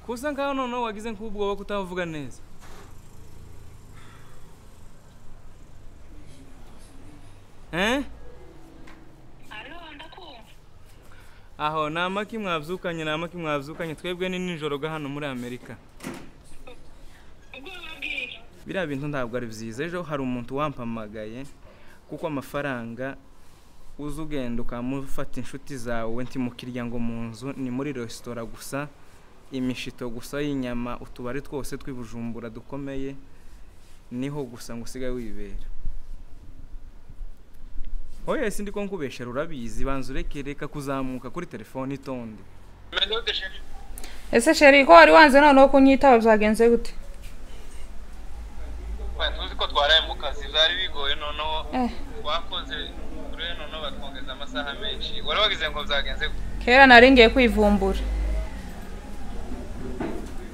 Kusa nkaho noneho wagize nk'ubwoba kutavuga neza. Eh? Alo, ndakumva. Aho namaki mwavyukanye, namaki mwavyukanye twebwe ni nijoro ga hano muri Amerika. Biriya bintu ntabwo ari byiza. Ejo hari umuntu wampamagaye kuko amafaranga uza ugenda ukamufata inshuti zawe ntimukirya ngo mu nzu ni muri resitora gusa, imishito gusa y'inyama, utubari twose tw'ibujumbura dukomeye niho gusa ngo usigaye wibera. Oya sindi ko nkubeshera urabizi, banza ureke reka kuzamuka kuri telefone itonde. Ese sheri ko wari wanze noneho kunyitaba byagenze gute? Tuzi ko twaraye mu kazi byari bigoye noneho wakoze rero noneho batwongeza amasaha menshi. Wari wagize ngo byagenze gute? Kera nari ngiye kwivumbura.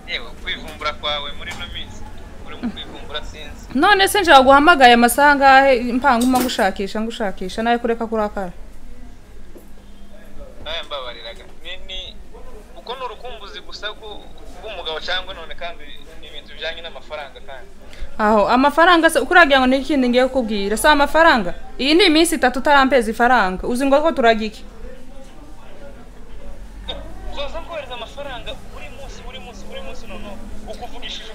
Yewe kwivumbura kwawe muri no minsi uri mu kwivumbura sinzi. None se nje guhamagaye amasaha angahe mpanguma ngushakisha ngushakisha nawe kureka kurakara. Nawe mbabariraga. Ni uko nurukumbuzi gusa bw'umugabo cyangwa none kandi ibintu bijanye n'amafaranga kandi. Aho amafaranga se ukuragira ngo nikindi ngiye kukubwira sa amafaranga. Iyi ni iminsi itatu utarampeza ifaranga. Uzi ngo ko turagiki? Zoza ngohereza amafaranga buri munsi buri munsi buri munsi noneho ukuvugishije.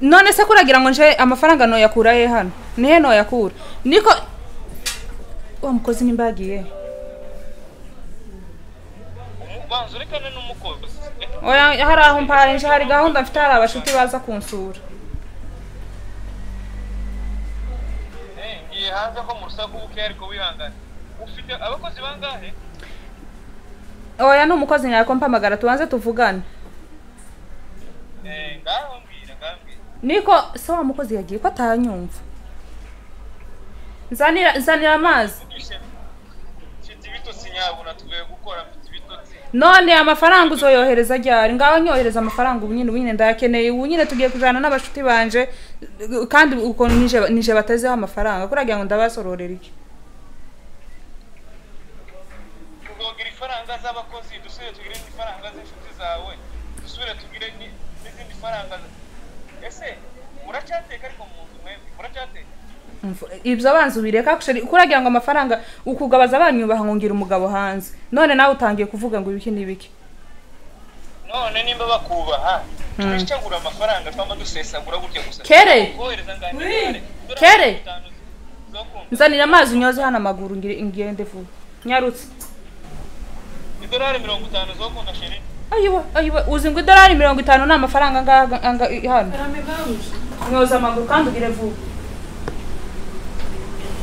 None se kuragira ngo nje amafaranga no yakura he hano? Nihe no yakura? Niko wa mukozi nimbagiye. Banza urekane n'umukozi. Oya hari aho mpare nje hari gahunda mfite hari abashuti baza kunsura. Ngiye hanze ko mu rusaku buke ariko wihangane. Ufite abakozi bangahe? Oya ni umukozi nyako mpamagara tubanze tuvugane. Ngaho mbwira ngaho mbwira. Niko se wa mukozi yagiye ko atanyumva. Nzanira amazi. Mfite ibitotsi nyabuna tuvuye gukora mfite ibitotsi. None amafaranga uzoyohereza ryari? Ngaho nyohereza amafaranga ubu nyine ndayakeneye. Ubu nyine tugiye kujana n'abashuti banje kandi uko nije batezeho amafaranga kuragira ngo ndabasororera iki? Tuzogira ifaranga z'abakozi, dusubire tugire n'ifaranga z'inshuti zawe, dusubire tugire n'izindi faranga. Ese muracyateka ariko mu nzu mwebwe muracyateka? Ibyo banza ubireka kuragira ngo amafaranga ukugabaza banyubaha ngo ngira umugabo hanze. None nawe utangiye kuvuga ngo ibiki n'ibiki. None nimba bakubaha twicagura amafaranga twama dusesagura gutya gusa. Kere Kere nzanira amazi unyoze hano amaguru ngende vuba nyarutse. Idolari 50 zokunda sheri. Ayiwa ayiwa uzi ngo idolari 50 ni amafaranga ngaha hano. Nyoza amaguru kandi ugire vuba.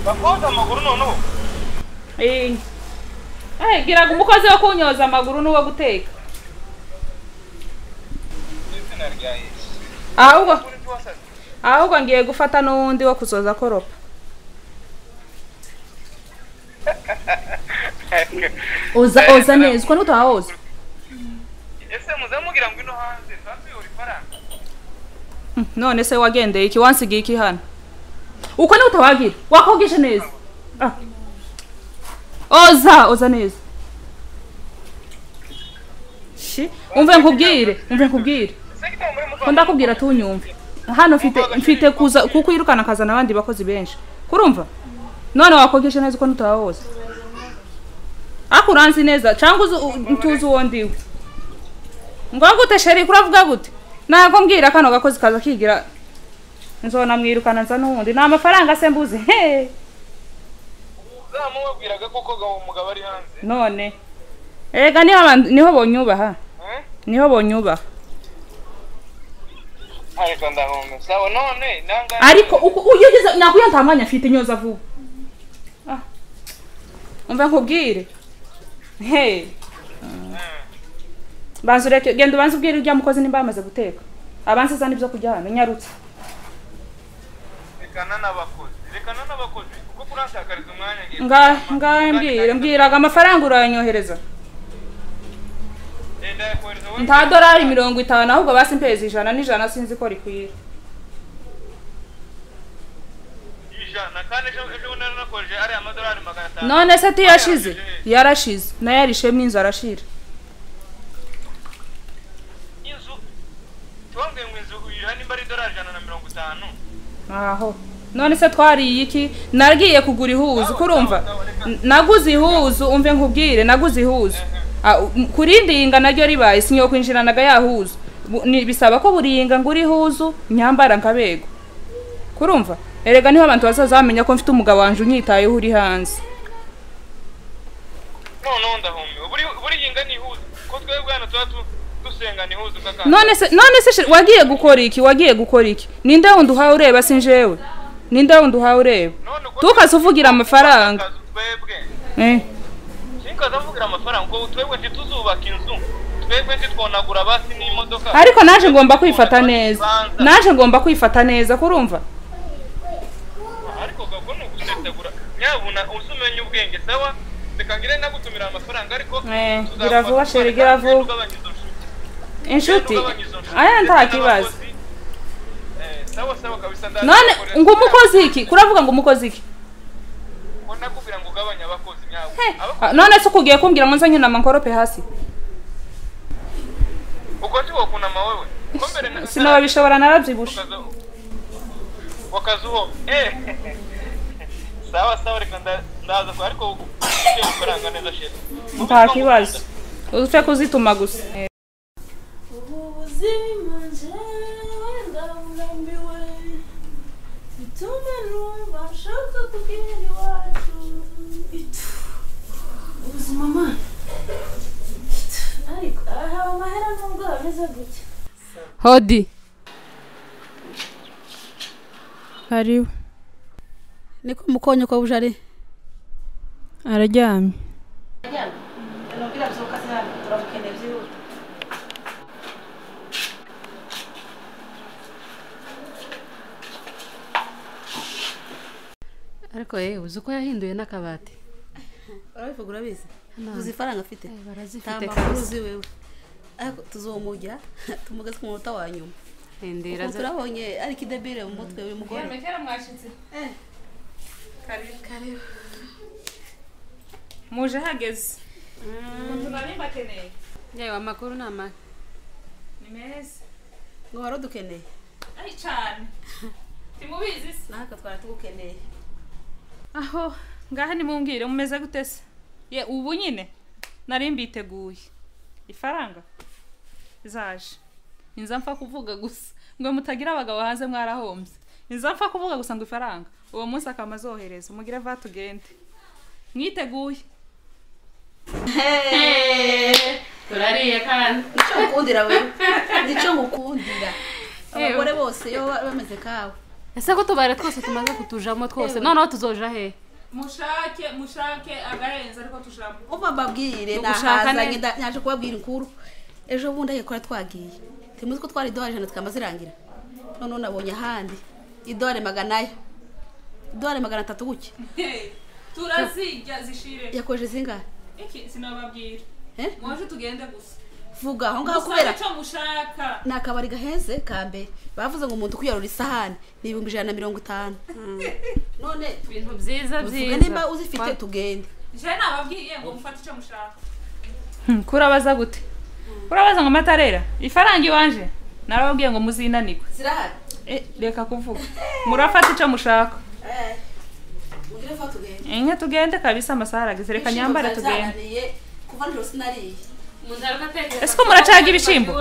Bakoza amaguru noneho. Giraga umukozi wo kunyoza amaguru n'uwo guteka. Ahubwo ngiye gufata n'uwundi wo kuzoza koropa. Oza neza uko ntutawoza. Ese muzamugira ngo ino hanze nzatuyora ifaranga. None se wagendeye iki wansigiye iki hano? Uko ni utawagira wakogeshe neza. Oza neza. Shi umve nkubwire ko ndakubwira tunyumve. Hano mfite kuza kuko yirukana kazana abandi bakozi benshi. Kurumva? None wakogeshe neza uko ntutawoza. Akuranzi neza cyangwa ntuzi uwo ndiwe. Ngo gute sheri kuravuga gute? Ntabwo mbwira kano gakozi kaza kigira nzona mwirukana nza n'uwundi nta mafaranga se mbuze. Uzamubwiraga koko gaho umugabo ari hanze. None ega niho bonyubaha. Niho bonyubaha. Ariko ndahombe. Sawa none nanga ariko uyugeze nakuya nta mwanya afite nyoza vuba. Umva nkubwire. Banza ureke genda ubanze ubwire urya mukozi nimba yamaze guteka. Abanze zana ibyo kurya hano nyarutse. Rekana n'abakozi kuko kuranshakariza umwanya ngiye. Nga mbwiraga amafaranga uranyohereza. Nta dolari 50 ahubwo basi mpeza 100 n'ijana sinzi ko rikwira. Ijana kandi ejo narakoje ari amadolari 500. None se tiyashize? Yarashize. Nayo yarishemwe inzu arashira. 5. Aho none se twariye iki? Nagiye kugura ihuzu kurumva, naguze ihuzu, umve nkubwire, naguze ihuzu kurindi yinga naryo ribaye sinyo kwinjiranaga yahuzu. Bisaba ko buri yinga nguri ihuzu nyambara nkabego kurumva. Erega niho abantu bazazamenya ko mfite umugabo wanje unyitayeho uri hanze. None ndahumbi buri yinga ni ihuzu ko twebwe hano tuba dusenga ni ihuzu kaka. None se wagiye gukora iki? Wagiye gukora iki? Ninde wundi uhawe ureba sinjewe? Ninde wundi uhawe ureba? Tukaze uvugira amafaranga. Sinkaza mvugira amafaranga ko twebwe ntituzubaka inzu, twebwe ntitwonagura basi n'imodoka. Ariko naje ngomba kwifata neza. Naje ngomba kwifata neza kurumva. Ariko gako no gusetagura nyabuna usumenye ubwenge sawa, reka ngire nagutumira amafaranga ariko gira vuba sheri, gira vuba. Inshuti aya nta kibazo. Sawa sawa kabisa. None ngo umukozi iki? Kuravuga ngo umukozi iki? Ko nakubwira ngo ugabanya abakozi nyawe. None se kugiye kumbwira ngo nzanye na mankorope hasi? Uko ndi wokunama wewe? Ko mbere sinababishobora narabyibushe. Wakazuho. Sawa sawa reka ndaza ko ariko ugiye gufaranga neza sheri. Nta kibazo. Uze kuzituma gusa. Ubuzima njyewe ndaburambiwe, bituma numva nshaka kugera iwacu. Ubuzima mana, ariko aha amahera nubwo ameze gutya. Hodi hariwe niko mukonyo kwa bujari araryamye. Ariko uzi ko yahinduye n'akabati. Urabivuga urabizi? Uzi ifaranga afite? Barazifite kabisa. Wewe. Ariko tuzomujya tumugeze ku munota wa nyuma. Ndera turabonye ari kidebire mu mutwe uyu mugore. Kera mwashitse. Karibu. Muje hageze. Tunari bakeneye. Yewe amakuru nama. Ni meza. Ngo warudukeneye. Ari cyane. Timubizi se? Naka twara tugukeneye. Aho ngaha nimumbwire mumeze gute se? Ye ubu nyine nari mbiteguye. Ifaranga zaje. Inza mfa kuvuga gusa ngo mutagira abagabo hanze mwarahombye. Inza mfa kuvuga gusa ngo ifaranga uwo munsi akamazohereza mugire va tugende. Mwiteguye. Turariye kandi. Nico ngukundira wewe. Nico ngukundira. Abagore bose yo bameze kawe. Ese ko tubare twose tumaze kutujamo twose noneho tuzoja he? Mushake agahenze ariko tujamo. Umva mbabwire nahazanye naje kubabwira inkuru. Ejo bundi ayikora twagiye. Timuzi ko twari $100 twamazirangira. None nabonye ahandi $400. $300 guke. Turazijya zishire. Yakoje zingahe? Iki sinababwira. Mwaje tugende gusa. Vuga aho ngaho kubera icyo mushaka. Ni akabari gahenze kambe. Bavuze ngo umuntu kuyarura isahani ni 150. None ibintu byiza byiza. Nimba uzifite tugende. Je nababwiye ngo mufate icyo mushaka. Kurabaza gute? Kurabaza ngo matarera ifaranga iwanje. Narababwiye ngo muzinanirwe. Zirahari. Reka kuvuga. Murafata icyo mushaka. Mugire fa tugende. Inka tugende kabisa amasaha arageze reka nyambare tugende. Kuva nijoro sinariye. Ese ko muracaga ibishimbo?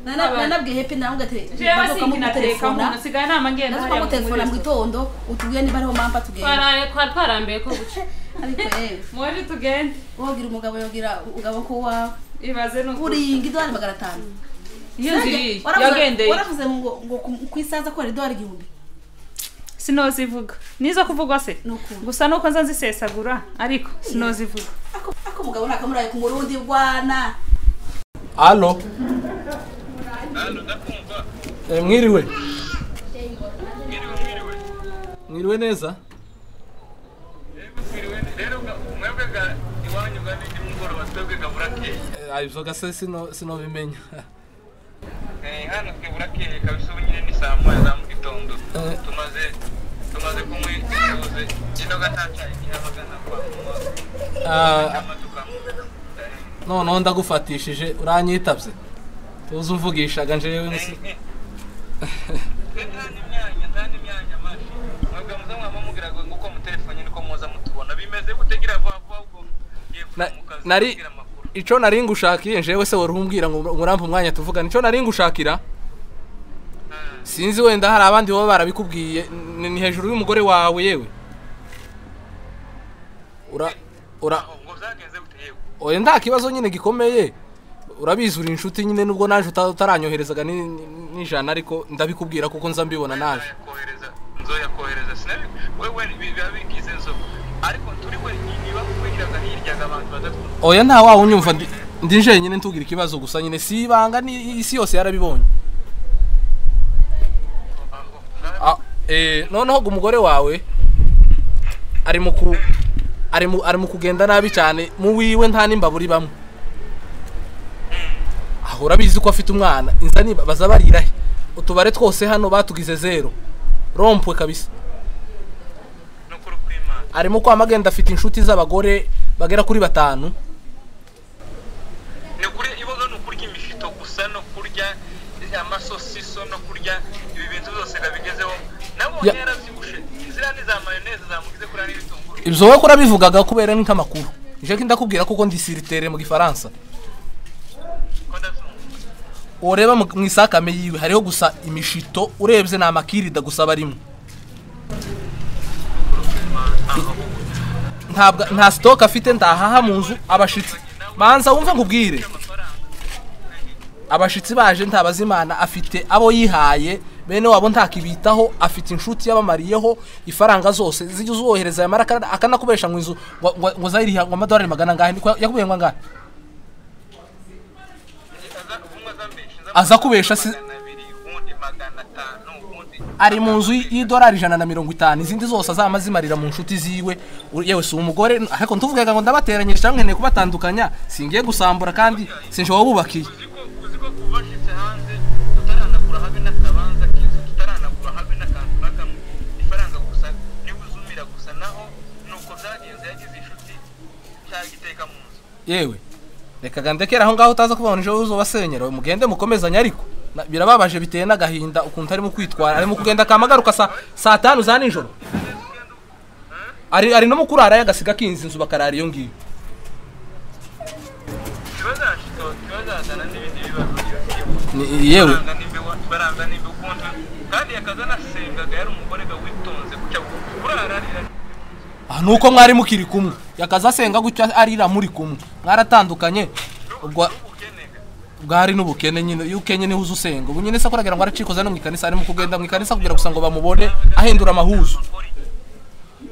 Nanabwiye hepe nawe ati jewe sinkinateka umuntu sigaye nama ngenda hariya mu telefone mu gitondo utubwiye niba ariho mamba tugende. Twaraye twarambiye ko guca. Ariko yewe mwaje tugende. Wogira umugabo yogira ugabo ko wawe. Ibaze nuko uri ingi $500. Iyo nziri yagendeye. Waravuze ngo ngo kwisaza ko ari $1000. Sinozivuga. Nizo kuvugwa se? Gusa nuko nza nzisesagura ariko sinozivuga. Ako mugabo nakamuraye ku murundi bwana. Allo. Allo ndakumva. Mwiriwe. Mwiriwe. Mwiriwe neza? Yego mwiriwe rero mwebwe ga iwanyu ga ndi mugoroba twebwe ga burakeye. Ibyo gase sino bimenya. Hano twe burakeye kabisa ubu nyine ni saa 1 za mu gitondo. Tumaze kunywa ituze ino gataca ihamagana kwa None ndagufatishije uranyitabye. Tuzi umvugishaga njewe nsi. Nari ico nari ngushakiye njewe se wari umbwira ngo urampa umwanya tuvugana, ico nari ngushakira sinzi wenda hari abandi baba barabikubwiye, ni hejuru y'umugore wawe yewe. Ura oya nta kibazo nyine gikomeye, urabizi uri inshuti nyine nubwo naje utaranyoherezaga n'ijana, ariko ndabikubwira kuko nza mbibona naje. Nzoya kohereza sinabi wewe biba bigize nzo, ariko turi we niba kukwigiraga hiryaga abantu badatwumva. Oya nta wawe unyumva, ndi nje nyine ntugira ikibazo gusa nyine si ibanga, ni isi yose yarabibonye. Noneho umugore wawe ari mu kugenda nabi cyane mu wiwe nta n'imbaburi bamwe. Aho urabizi ko afite umwana, inzani baza barira utubare twose hano batugize zero rompwe kabisa. Arimo kwa magenda afite inshuti z'abagore bagera kuri 5. Ni kuri iboga no kurya imishito gusa no kurya amasosiso no kurya ibi bintu byose gabigezeho, nabonye yarabyibushe inzira ni za mayonnaise zamugize kuri ari bitunguru. Ibyo wowe kurabivugaga kubera ni nk'amakuru, nje ndakubwira kuko ndi siritere mu gifaransa. Ureba mu isakame yiwe hariho gusa imishito, urebye na amakirida gusa barimo. Ntabwo nta stock afite, ndahaha mu nzu abashitsi. Banza wumve nkubwire, abashitsi baje ntabazimana afite abo yihaye bene wabo ntakibitaho, afite inshuti yabamariyeho ifaranga zose zijye uzohereza yamara akanakubesha mu inzu ngo zayiriha ngo amadolari 400 angahe yakubwiye ngo angahe aza kubesha si ari mu nzu y'idolari 150, izindi zose azamazimarira mu nshuti ziwe. Yewe si umugore, ariko ntuvugaga ngo ndabateranyije cyangwa nkeneye kubatandukanya, singiye gusambura kandi sinje wabubakiye. Yewe reka gandekera aho ngaho utaza kubona ejo uzobasenyera, mugende mukomezanya, ariko birababaje biteye n'agahinda ukuntu arimo kwitwara, arimo kugenda akamagaruka saa 5 za nijoro, ari no mukurara yagasiga kinzi inzu bakarara iyo ngiyo. Yewe nuko mwari mukiri kumwe yakaza asenga gutya arira muri kumwe, mwaratandukanye ubwo bwari n'ubukene nyine, iyo ukenye niho uzusenga. Ubu nyine se akoragira ngo aracikoza no mu ikanisa, arimo kugenda mu ikanisa kugira gusa ngo bamubone ahindura amahuzo.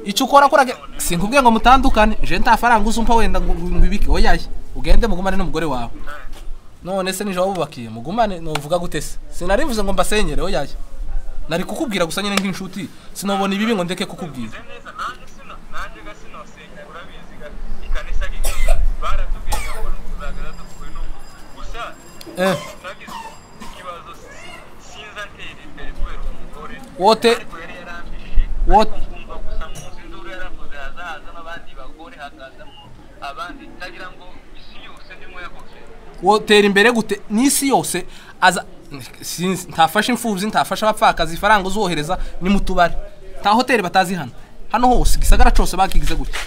Icyo ukora koragira sinkubwiye ngo mutandukane, je nta faranga uzumpa wenda ngo ibike, oyaye ugende mugumane n'umugore wawe. None se nije wabubakiye mugumane, novuga gute se? Sinarivuze ngo mbasenyere, oyaye nari kukubwira gusa nyine nk'inshuti, sinobona ibibi ngo ndeke kukubwira. Wote wotera imbere gute n'isi yose aza ntafasha imfubyi, ntafasha abapfakazi, ifaranga uzohereza ni mu tubari, nta hoteli batazi hano hano hose gisagara cyose bakigize gute.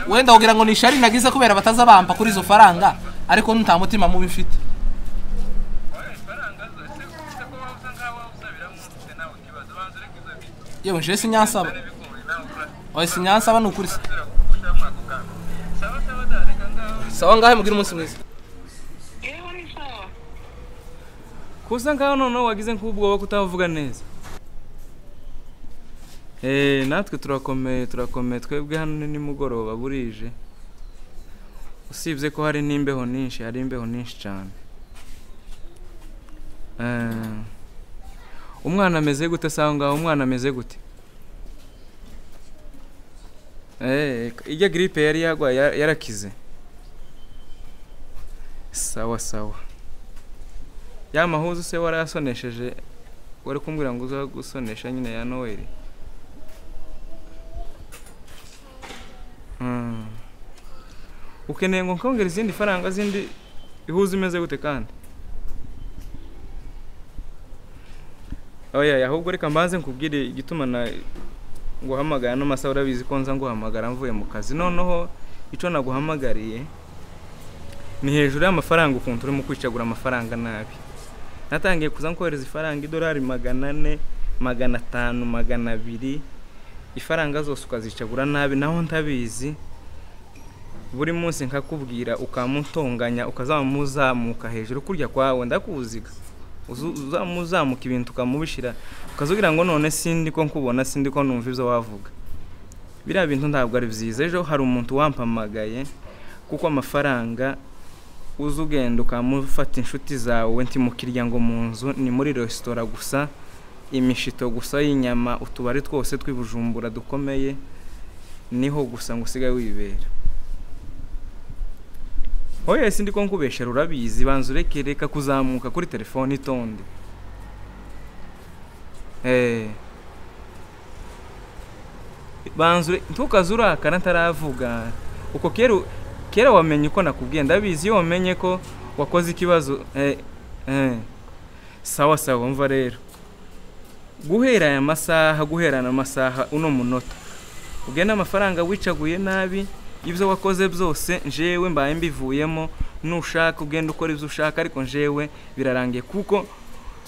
Wenda ugira ngo ni shari nagize kubera bataza bampa kuri izo faranga, ariko nta mutima mubi mfite. Yewe nje sinyansaba, oya sinyansaba nukuri. Sawa ngahe mugira umunsi mwiza. Kusa ngaho noneho wagize nk'ubwoba kutavuga neza. Natwe turakomeye twebwe hano ni nimugoroba burije, usibye ko hari n'imbeho nyinshi, hari imbeho nyinshi cyane. Umwana ameze gute sawa ngaho, umwana ameze gute? Ijya gripe yari yagwaye yarakize. Sawa sawa. Ya mahuzu se warayasonesheje, wari kumbwira ngo uza gusonesha nyine ya Noel. Ukeneye ngo nkongere izindi faranga zindi ihuza imeze gute kandi? Oya, ahubwo reka mbanze nkubwire igituma Nguhamagara no masaha urabizi ko nza nguhamagara mvuye mu kazi. Noneho ico naguhamagariye ni hejuru y'amafaranga ukuntu urimo kwicagura amafaranga nabi. Natangiye kuza nkohereza ifaranga idolari 400, 500, 200, ifaranga zose ukazicagura nabi naho ntabizi. Buri munsi nkakubwira ukamutonganya ukazamuzamuka hejuru kurya kwawe ndakuziga. Uzamuzamuka ibintu ukamubishira ukazugira ngo none sindi ko nkubona sindi ko numva ibyo wavuga. Biriya bintu ntabwo ari byiza. Ejo hari umuntu wampamagaye kuko amafaranga uzugenda ukamufata inshuti zawe ntimukirya ngo mu nzu ni muri resitora gusa, imishito gusa y'inyama, utubari twose tw'ibujumbura dukomeye niho gusa ngo usigaye wibera. Oya sindi ko nkubeshera urabizi, banza ureke reka kuzamuka kuri telefone itonde. Banza ntukazurakara ntaravuga. Uko kera wamenye uko nakubwiye ndabizi, iyo wamenye ko wakoze ikibazo. Sawa sawa, umva rero. Guhera aya masaha, guherana amasaha uno munota. Ugenda amafaranga wicaguye nabi, ibyo wakoze byose njewe mbaye mbivuyemo. Nushaka ugenda ukora ibyo ushaka ariko njewe birarangiye kuko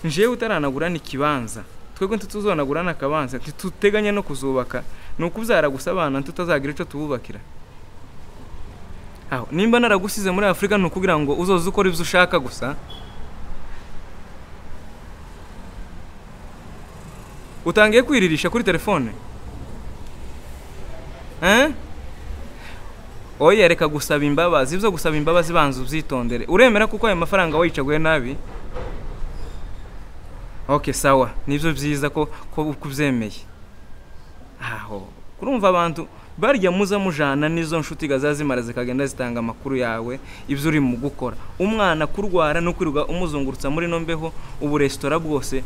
njewe utaranagura n'ikibanza. Twebwe ntituzonagura n'akabanza, ntituteganya no kuzubaka. Nukubyara gusa abana tutazagira ico tububakira. Aho nimba naragusize muri Afrika nukugira ngo uzoze ukora ibyo ushaka gusa. Utangiye kwiririsha kuri telefone? Oya reka gusaba imbabazi, ibyo gusaba imbabazi banza ubyitondere. Uremera kuko ayo mafaranga wayicaguye nabi? Okay sawa, nibyo byiza ko kubyemeye. Aho kurumva abantu barya muza mujana nizo nshuti gazazimara zikagenda zitanga amakuru yawe ibyo uri mu gukora. Umwana kurwara no kwiruga umuzungurutsa muri no mbeho ubu resitora bwose.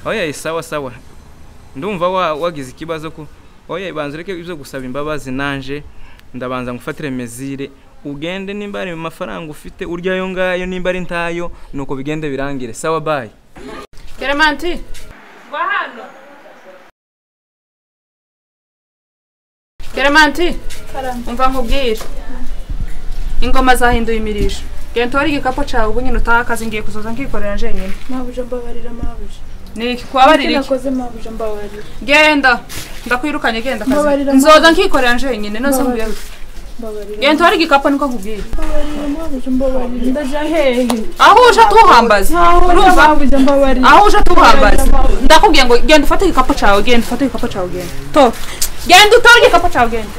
Oya sawa sawa. Ndumva wagize ikibazo ko oya banza reke ibyo gusaba imbabazi nanje ndabanza ngufatire mezire ugende nimba ari mafaranga ufite urya yo ngayo nimba ari ntayo nuko bigende birangire. Sawa bye. Clementine gwa hano. Clementine umva nkubwire. Ingoma zahinduye imirisho. Genda utore igikapu cyawe ubu nyine utaha akazi ngiye kuzoza nkikorera njenyine. Mabuja mbabarira mabuja. Ni kubabarira iki? Nakoze mabuja mbabarira. Genda ndakwirukanye genda akazi. Nzoza nkikorera njenyine nose nkubwire. Mbabarira. Genda utore igikapu niko nkubwire. Mbabarira mabuja mbabarira. Ndaja hehe? Aho uje tuhambaza. Urumva mabuja mbabarira. Aho uje tuhambaza. Ndakubwiye ngo genda ufate igikapu cyawe, genda ufate igikapu cyawe genda. To. Genda utore igikapu cyawe genda.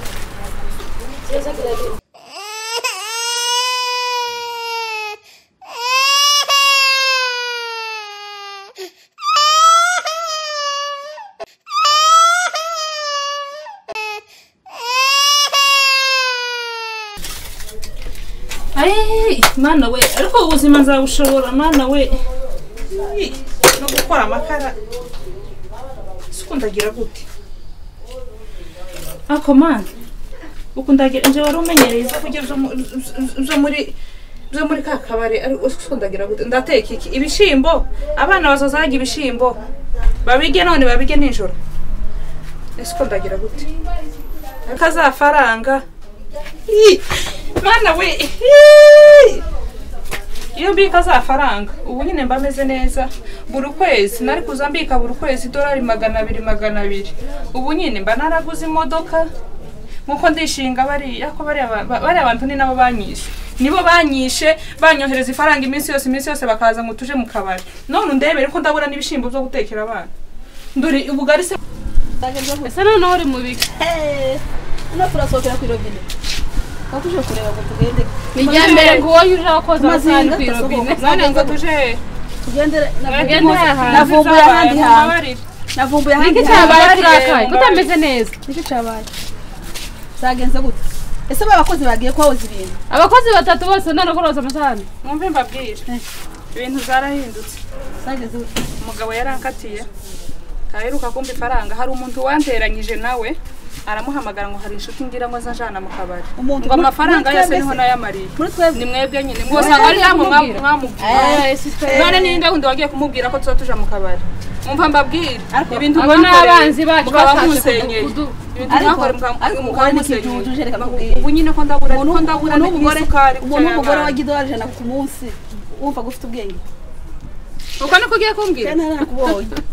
Ay, mana we, ariko ubuzima nzabushobora mana we. No gukora amakara. Sukundagira gute? Ako man. Ukundagira nje wari umenyereye kugira zo muri kakabare ariko sukundagira gute? Ndateka iki? Ibishimbo. Abana bazozaga ibishimbo. Babige none babige nijoro. Sukundagira gute? Akazafaranga. Mana we, iyo mbika za faranga ubu nyine mba meze neza. Buri kwezi nari kuza mbika buri kwezi idolari 200 200. Ubu nyine mba naraguze imodoka nkuko ndishinga bariya ko bariya abantu ni nabo banyishe. Nibo banyishe banyohereza ifaranga iminsi yose bakaza ngo tuje mu kabari. None ndebere ko ndabura n'ibishimbo byo gutekera abana. Nduri ubugari se. Ese none uri mu biki? Hano turasohokera kuri robine. Tuje kureba ngo tugende. Nijyambere ngo wowe uje wakoza amasahani ku irobine. None ngo tuje tugendere navumbuye ahandi hantu. Navumbuye ahandi hantu. Niki cyabaye turakaye kutameze neza. Niki cyabaye? Zagenze gute? Ese abakozi bagiye kwahoza ibintu? Abakozi batatu bose none kuroza amasahani. Mwumve mbabwire. Ibintu zarahindutse. Zagenze gute? Umugabo yarankatiye. Aheruka kumpa ifaranga hari umuntu wanteranyije nawe. Aramuhamagara ngo hari inshuti ngira ngo azajana mu kabari. Ngo amafaranga yose niho nayamariye. Ni mwebwe nyine mwosanga ari namwe mwamubwiye. None ninde wundi wagiye kumubwira ko tuzotuja mu kabari? Umva mbabwira ibintu n'abanzi bacu bashatse ibintu mwakora mukamusenyeye. Ubu nyine ko ndabura n'isukari. Umuntu w'umugore wa gidolari 100 ku munsi wumva gufite ubwenge. Uko niko ugiye kumbwira?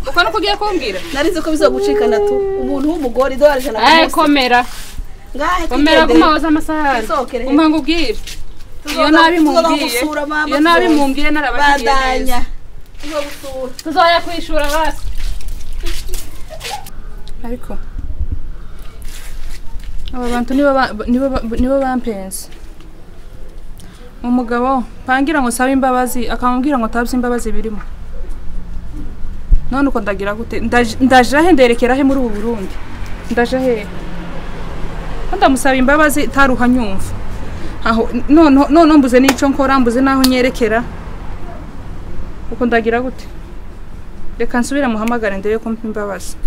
Uko niko ugiye kumbwira? Narize ko bizogucikana tu. Umuntu w'umugore idolari 100 ku munsi. Komera. Ngahe komera gumahoza amasahani. Umva ngubwire. Iyo nabi mumbwiye. Iyo nabi mumbwiye narabakiriye neza. Tuzoya kwishura basi. Ariko aba bantu nibo bampenze. Umugabo pangira ngo sabe imbabazi akamubwira ngo tabye imbabazi birimo. None uko ndagira gute? Ndaje he nderekera he muri ubu Burundi? Ndaje he? Ndamusaba imbabazi taruha nyumva. Aho none mbuze n'ico nkora mbuze naho nyerekera. Uko ndagira gute? Reka nsubira muhamagare ndebe ko mpa imbabazi.